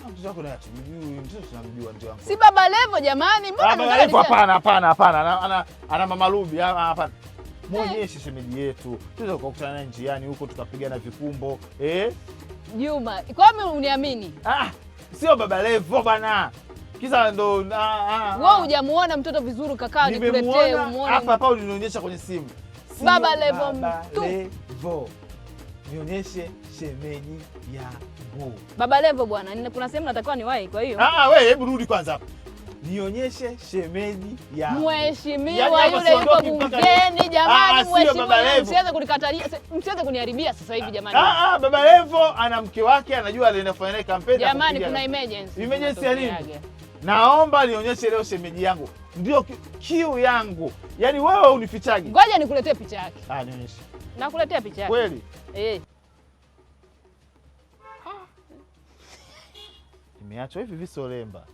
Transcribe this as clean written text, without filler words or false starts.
Mtoto wako naye hatumjui, mtoto tunamjua ndio wangu. Si Baba Levo jamani, mbona Ah, Baba nataka Levo niseme? hapana, hapana, hapana. Ana Mama Ruby, hapana. Muonyeshe shemeji yetu. Tunaweza kukutana naye njiani huko tukapigana vikumbo. Eh? Juma, kwa nini uniamini? Ah, sio Baba Levo bana. Kisa ndo Wewe hujamuona mtoto vizuri kakaa nikuletee Nimemuona umuone. hapa hapa ulinionyesha kwenye simu. Sio Baba Levo Baba tu. Levo. Nionyeshe shemeji yangu. Baba Levo bwana, kuna sehemu natakiwa niwahi kwa hiyo. Ah, wewe hebu rudi kwanza hapa. Nionyeshe shemeji yangu. Mheshimiwa Yaani hapa yule yuko siondoki mpaka bungeni jamani, Ah, sio mheshimiwa Baba Levo. msiweze kunikatalia, msiweze kuniharibia sasa hivi jamani. Ah, Baba Levo ana mke wake, anajua alienda kufanya naye kampeni. Jamani na kuna kupiga. Emergency. Emergency ya nini? Zinatokeaga. Naomba nionyeshe leo shemeji yangu. Ndio kiu yangu. Yaani wewe unifichagi. Ngoja nikuletee picha yake. Ah, nionyeshe. Nakuletea picha yake. Kweli? Eh. Imeachwa hivi visolemba.